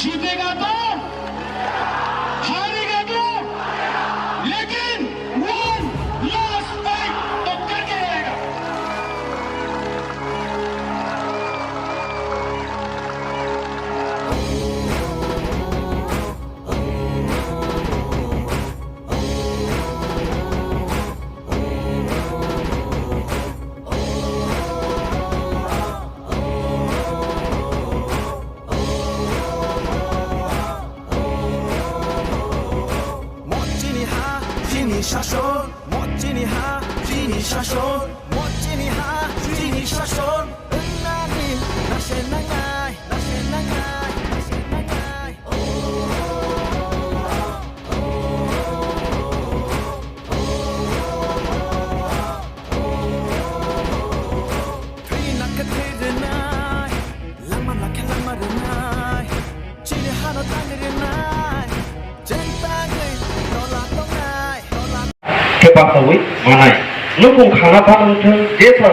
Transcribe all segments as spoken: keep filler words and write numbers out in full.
जीतेगा तो, हारेगा तो, लेकिन वन लास्ट फाइट तो करके रहेगा। Mo chini ha, chini shason. Mo chini ha, chini shason. Mo chini ha, chini shason. Wngnani nase nangnai, nase nangnai, nase nangnai. Thwi nakhe thwi rwnai, langma nakhe langma rwnai, chini hano tangwi rwnai, chwng tangwi tola tongnai, tola. Khe bachaui manai. Nukung khana phano wngthwng, jesa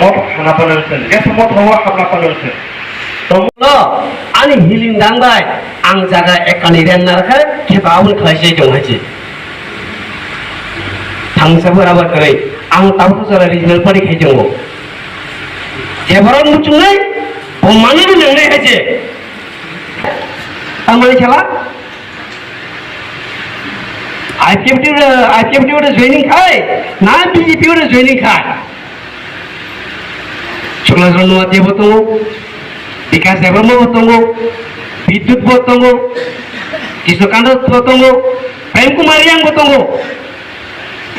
motha khana phano wngthwng, jesa motha o hapna phano wngthwng. Tongmo no ani healing dang bai ang jaga ekani ren narwkha, khe ba aboni khlai se tong hai se. Thangsa bo raba kwrwi, ang tabuk jora regional party khai tongo. Jeborok muchungnai, bo manwi nangnai hai se. Tangmani khala? I P F T ore, I P F T ore joining khai, na B J P ore joining khai? Chukla Ranu Atia bo tongo, Bikas Debbarma bo tongo, Bidyut bo tongo, Kishore Kanta bo tongo, Prem Kumar Reang bo tongo.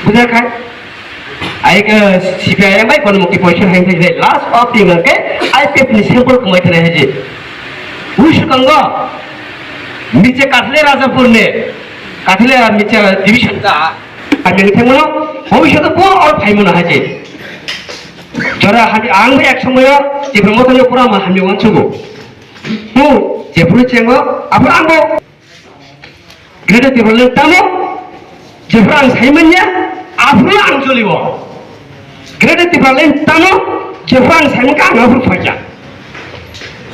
Bujakha? Ai ke C P I M bai kono mukti poisa hai thai last option ke I P F ni sample kumai thai hai je. Ui sukango miche Kathile Rajapur ne, Kathile miche division ta. Ami ni thengmano bhobishyot bo or phaimano hai je. Jora hami ang ek somoyo Tipra Motha no pura ma hami wansugo. Mu jephuru chengo abra ang bo Greater Tipraland tamo, jephuru ang saimanya, aphuru ang cholibo. Greater Tipraland tamo, jephuru ang saimanya, ang aphuru phaikya.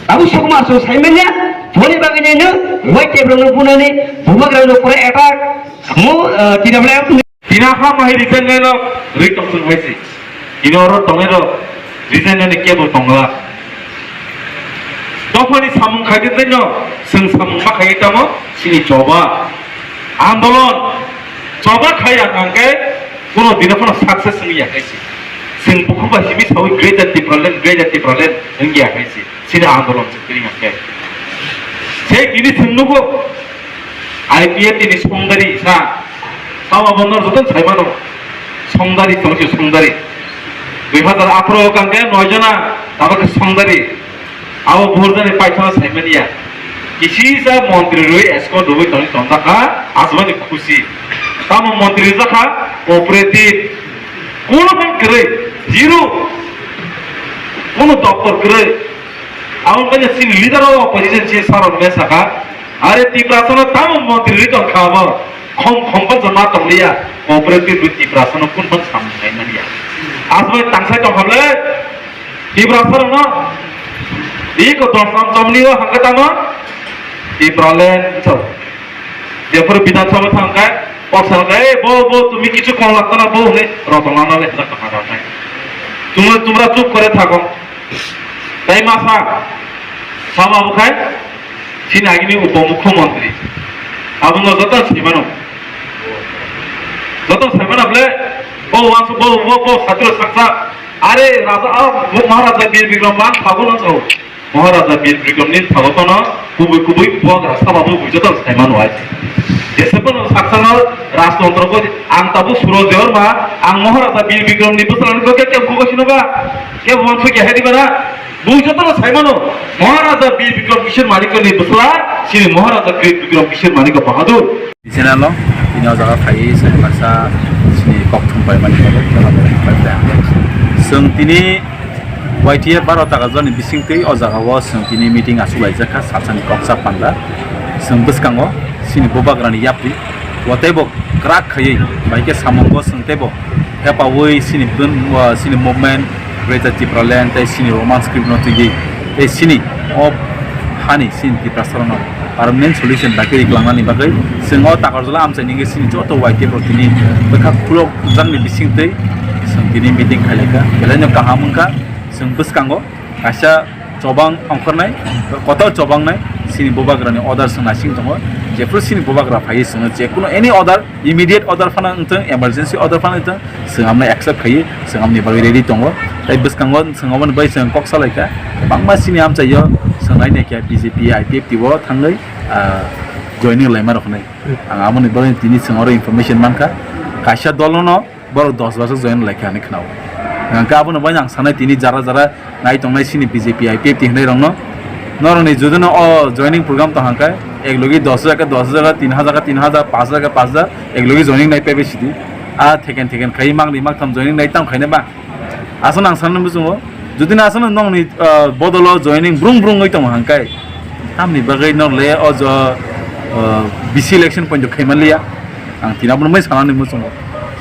Abu sukma so saimanya, boni bagwi nino, wai Tipraland bunani, bubagrano pura attack, mo, eh, T W F. Tini ha mai resign no rwi tong thung hai se. Tini oro tongnai rok resign nani kebo tongla. Dophani samung khai de no, chwng samung ma khai tamo, chini choba. Andolon, choba khai ya hangke, kuno dino phano success wngya hai se. Chwng bukhuk ba simi sawi Greater Tipraland, Greater Tipraland wngya hai se. Chini andolon se kiri hingke. Se tini chwng nugo, I P F T ni songdari sa, sama bondor joto sai mano, songdari tongsi songdari. Dui hazar atharo kangke noi jona, abo ke songdari. Abo bhur jani paithana sai mania. Kisi sa montri rwi escort rwi tongni tongta kha, asmani khusi. Tamo montri jakha, cooperative. Kuno phan kwrwi, zero. Kuno doptor kwrwi. Aboni bagwi chini leader o opposition si Saron Bey saka, "Are Tiprasano tamo montri ri tong kha bo? Khom khom phan joma tong liya, cooperative ri Tiprasano kun phan samung khai man ya." Asbai tangsai tong kha ble, Tiprasano, iko dosam chomni o hangka tamo, Tipraland so. Jephuru Bidhan Sabha thang kha, kok sal kha, "Ei, bo, bo, tumi kichu kong lagta na bo," hwnwi rotong lana le hwnjak tong kha rok khai. Tumra, tumra chup kore thago. Tai masa, sama bo khai, chini agini upomukhyamantri. Abono joto sai mano. Joto sai mano bole, bo wansu, bo, bo, bo satro saksa, are raja, ah, bo Maharaja Bir Bikram man phago no sao. Maharaja Bir Bikram ni phago tono kubui kubui bubagra saba bo bujo tong sai mano ai. Jese bono saksa no rajtontro bo ang tabo Suraj Debbarma, ang Maharaja Bir Bikram ni bwsala ni khe khe bugo sino ba? Khe wansu khe hai di ba na? Bo jotono sai mano, Maharaja Bir Bikram Kishore Manikya ni bwsla, chini Maharaja Bir Bikram Kishore Manikya Bahadur. Channel o, tini o jaga phaiwi chwng baksa chini kok thum paimani bagwi khela bai bai bai. Chwng tini Y T F baro taga jani bisingtwi o jaga o chwng tini meeting achuk laijak kha, salsani kok chap panda. Chwng bwskango chini bubagrani yapri, wataibo kwrak khaiwi bai khe samungo chwng teibo hepaui chini bun-, o, chini movement, Greater Tipraland, tei chini Roman script no twiwi, tei chini o hani chini Tiprasarokno permanent solution dake ri kwlangnani bagwi chwng o Takarjala amchaini wngwi chini joto Y T F rok tini bwkha khulokjakni bisingtwi chwng tini meeting khailaikha. Belai no kaham wngkha, chwng bwskango kaisa chobang ongkhornai, kotor chobangnai chini bubagrani order chwng naising tongo. Jephru chini bubagra phaiwi chwngno je kuno any order, immediate order phano wngthung, emergency order phano wngthung, chwng amno accept khaiwi chwng amni bagwi ready tongo. Tai bwskango chwng aboni bai chwng kok salaikha, bangma chini amchaio chwng nainai khe B J P, I P F T o thangwi, ah, joining laima rok hinwi. Ang aboni bagwi tini chwng oro information mankha, kaisa dolono borok dos bosor join laikha hinwi khnao. Hwnkhe aboni bagwi ang sanai tini jara jara nai tongnai chini B J P, I P F T hinwi rokno, norokni judino o joining program tong hwnkhe, ek logi dos hajar khe dos hajar, tin hajar khe tin hajar, panch hajar khe panch hajar, ek logi joining nai paibai sidi. A theken theken khai mangni maktham joining nai tamo khaina ba. Aswk nang sanani muchungo, judino aswkno nongni, ah, bodolo joining brung brung oi tongo hwnkhe, tamni bagwi nor le o jo, ah, B C election point khaima liya. Ang tini abono mai sanani muchungo.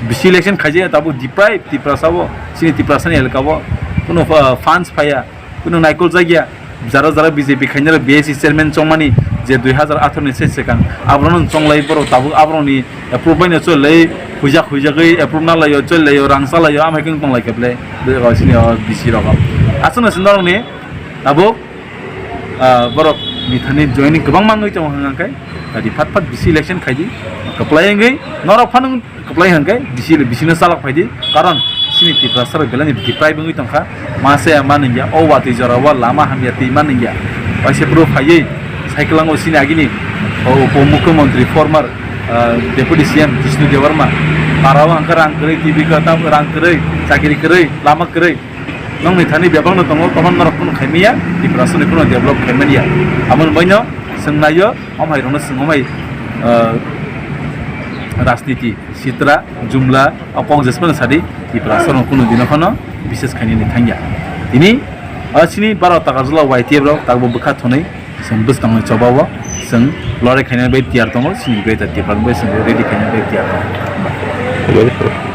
B C election khaijaya tabuk deprive Tiprasa o, chini Tiprasani elaka o. Kuno, ah, funds phaiya, kuno naikol jakya. Jara jara B J P khainai rok B S C chairman chongmani je dui hajar atharo ni se swkang. Aborokno chonglai borok tabuk aborokni approve bai no cholai huijak huijagwi approve nalaio cholaio rang salaio amhai khe tonglai khe ble. Sini o B C rok. Aswkno se norokni tabuk ah, borok ni thani joining kwbangma wngwi tongo hwnka khe, tadi phat phat B C election khaidi, kwplai wngwi norok phano kwplai hwnkhe B C, B C no chalok phaidi, karon chini Tiprasa rok belai ni deprive wngwi tongkha, ma se ma nungya, o watwi jora o lama hamya twi ma nungya, waisa bro phaiwi cycle o chini agini o upo mukhyamantri former, ah, deputy C M Jishnu Debbarma, para o hwnkhe rang kwrwi, T V kwtal, rang kwrwi, chakri kwrwi, lama kwrwi, Nongni thani bebakno tongo, tongmani norok kunu khaimaya, Tiprasani kunu develop khaimaniya. Aboni baino chwng naio, omhairokno chwng omhai, ah, rajniti, sitra, jumla, o kok jesmano sadi, Tiprasano kunu dino phano bises khainani thangya. Tini, ah, chini baro Takarjala Y T F rok, takbo bwkha thwnwi, chwng bwskangni chobao, chwng lorai khainani bai tiyar tongo, chini greater Tiprasani bai chwng ready khainani bai tiyar tongo.